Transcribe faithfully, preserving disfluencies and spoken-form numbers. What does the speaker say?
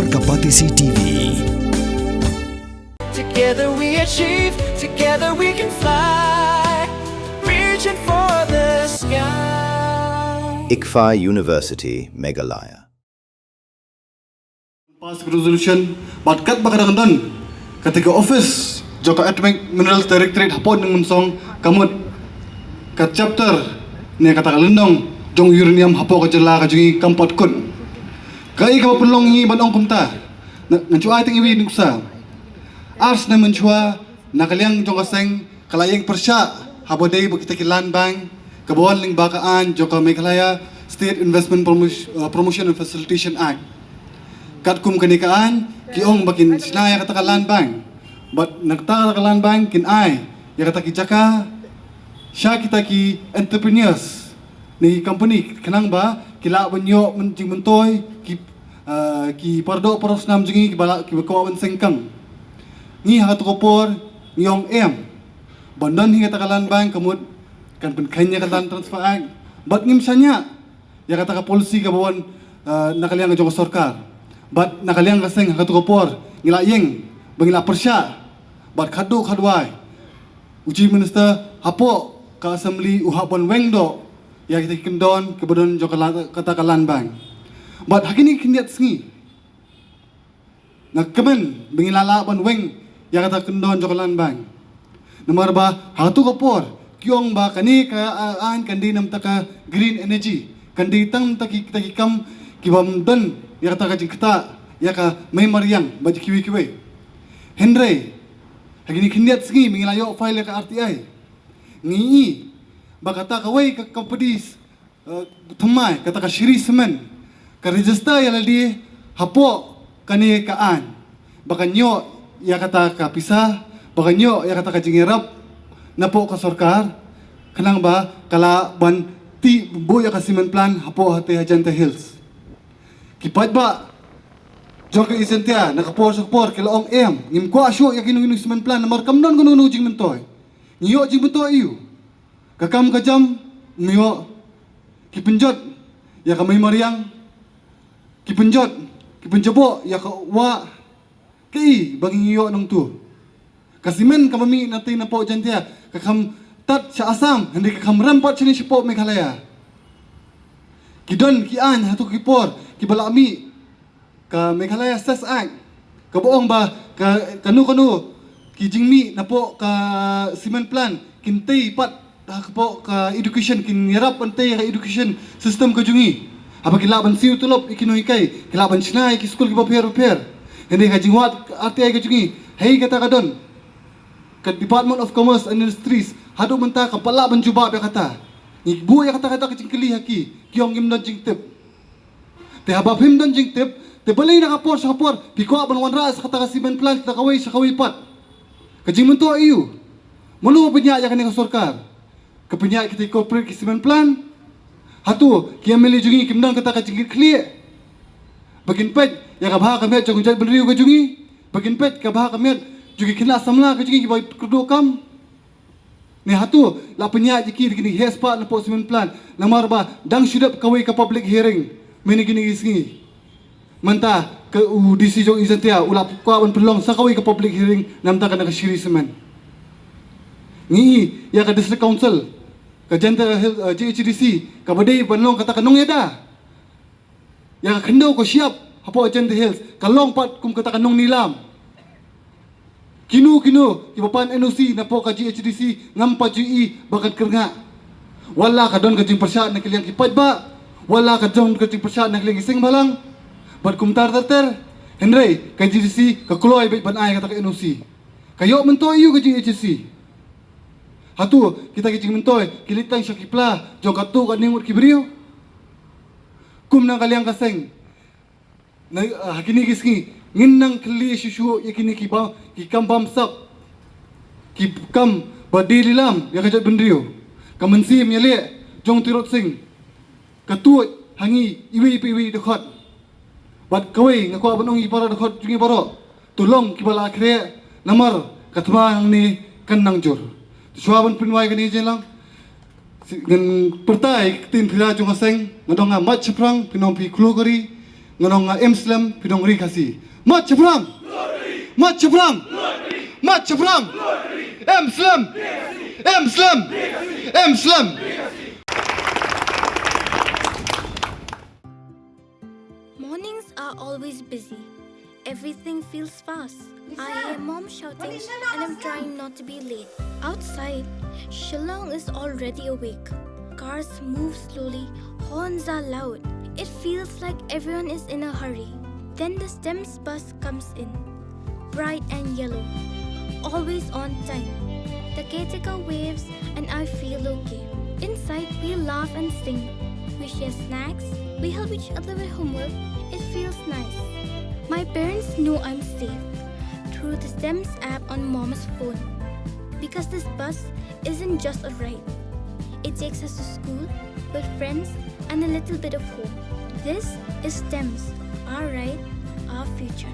Kapatisi T V. Together we achieve, together we can fly. Reaching for the sky. ICFAI University, Meghalaya. Pass resolution bad kat ba ka dang don kata ka office jong ka Atomic Minerals Directorate hapoh Nongmynsong ka mut ka chapter ne kata ka lynnong jong uranium hapoh ka jylla ka jong ngi kam pat kut. Kaei kaba pynlong ngi ban ong kumta? Ngan shu ai tang iwei i nuksa. Ar snem mynshuwa na ka liang jong ka seng ka la ïeng pyrshah haba dei ba kita ki land bank kaba wan lyngba ka aiñ jong ka Meghalaya State Investment Promotion and Facilitation Act. Katkum kane ka aiñ ki ong ba kin shna ïa kata ka land bank bad na kata ka land bank kin ai ïa kata ki jaka sha kita ki entrepreneurs ne ki company khnang ba ki lah ban ïoh jingmyntoi ki ki pardoh parasnam jong ngi kiba lah kiba kwah ban seng kam. Ngi ha kata ka por ngi ong em ban don hi kata ka land bank ka mut kan pynkheiñ ïa ka Land Transfer Act bad ngim shaniah ïa kata ka policy kaba wan na ka liang jong ka sorkar bad na ka liang ka seng ha kata ka por ngi la ïeng ba ngi la pyrshah bad khadduh khadwai u Chief Minister hapoh ka Assembly u hap ban weng doh ïa kita ki kyndon kiba don jong kata ka land bank. Bad ha kine ki khyndiat sngi nga kmen ba ngi la lah ban weng ïa kata ka kyndon jong ka land bank. Namar ba ha kata ka por ki ong ba kane ka aiñ kan dei na bynta ka green energy, kan dei tang na bynta kita ki kam ki bym don ïa kata ka jingktah ïa ka mei mariang bad kiwei kiwei. Hynrei ha kine ki khyndiat sngi ba ngi la ïoh file ïa ka R T I ngi i ba kata kawei ka company thymmai kata ka Shree Cement ka register ïa lade hapoh kane ka aiñ ba kan ïoh ïa kata ka pisa ba kan ïoh ïa kata ka jingïarap napoh ka sorkar khnang ba ka lah ban tih buh ïa ka cement plant hapoh hate ha Jaintia Hills. Ki paidbah jong ka East Jaintia na ka por sha ka por ki la ong em ngim kwah shuh ïa kino kino cement plant namar kam don kano kano jingmyntoi. Ngi ïoh jingmyntoi aiu? Ka kam ka jam ngi ïoh ki pynjot ïa ka mei mariang, ki pynjot ki pynjaboh ïa ka wah. Kaei ba ngi ïoh nangtu? Ka cement kaba mih na tei napoh Jaintia ka kham tad sha Assam hynrei ka kham rem pat shane shapoh Meghalaya. Ki don ki aiñ ha tu ki por kiba la mih ka Meghalaya Cess Act kaba ong ba ka kano kano ki jingmih napoh ka cement plant kin tei pat ha ka pok ka education kin ïarap ban tei ka education system ka jong ngi. Haba ki lah ban siew tulop ïa ki nonghikai ki lah ban shna ïa ki skul kiba pher bapher. Hynrei ka jingwad R T I ka jong ngi hei kata ka don ka Department of Commerce and Industries haduh mynta kam pat lah ban jubab ïa kata. Ngi buh ïa kata kata ka jingkylli ha ki ki ong ngim don jingtip. Te haba phim don jingtip te balei na ka por sha ka por phi kwah ban wanrah sa kata ka cement plant na kawei sha kawei pat. Ka jingmyntoi aiu? Mano ba pynïaid ïa kane ka sorkar? Ka pynïaid kita ki corporate ki cement plant. Hato ki M L A jong ngi kim don kata ka jingkitkhlieh ba kin peit ïa ka bha ka miat jong ka jaitbynriew ka jong ngi, ba kin peit ka bha ka miat jong ki khynnah samla ka jong ngi kiba kyrduh kam? Ne hato la pynïaid ïa ki da kine ki heh spah na pok cement plant namar ba dang shu dep kawei ka public hearing mynne kine ki sngi. Mynta ka u D C jong East Jaintia u la kwah ban pynlong sa kawei ka public hearing na bynta kane ka Shree Cement. Ngi i ïa ka District Council ka Jaintia Hills, eh, J H A D C kaba dei ban long kata ka nongïada ïa ka khyndew ka shyiap hapoh Jaintia Hills ka long pat kum kata ka nongnilam. Kino kino kiba pan N O C na pok ka J H A D C ngam pat ju i ba kan kyrngah. Wat la ka don ka jingpyrshah na ka liang ki paidbah, wat la ka don ka jingpyrshah na ka liang ki seng bhalang bad kumta ter ter, hynrei ka J H A D C ka kloi beit ban ai kata ka N O C. Ka ïoh myntoi aiu ka J H A D C? Hato kita ki jingmyntoi ki leit tang sha ki pla jong katto katne ngut ki briew? Kum na ka liang ka seng na, ah, ha kine ki sngi ngin nang kylli shuh shuh ïa kine ki ba ki kam bamsap, ki kam ba dei lilam ïa ka jaitbynriew. Ka mynsiem ïaleh jong Tirot Sing ka tuid ha ngi iwei pa iwei i dkhot. Bad kawei nga kwah ban ong ïa ki para dkhot jong ngi baroh, to long kiba la khreh namar ka thma hangne kan nang jur. To shuwa ban pynwai kane ka jingïalang ngan pyrta ïa ka ktien phi la jong ka seng, nga dang nga mat shaphrang phi nong phi khloo kari. Nga ong nga im slem phi nongri Khasi. Mat shaphrang. Mat shaphrang. Mat shaphrang. Im slem. Im slem. Im slem. Mornings are always busy. Everything feels fast. I hear mom shouting and I'm trying not to be late. Outside, Shillong is already awake. Cars move slowly, horns are loud. It feels like everyone is in a hurry. Then the STEMS bus comes in, bright and yellow, always on time. The caretaker waves and I feel okay. Inside, we laugh and sing. We share snacks. We help each other with homework. It feels nice. My parents know I'm safe through the STEMS app on mom's phone. Because this bus isn't just a ride, it takes us to school, with friends, and a little bit of hope. This is STEMS, our ride, our future.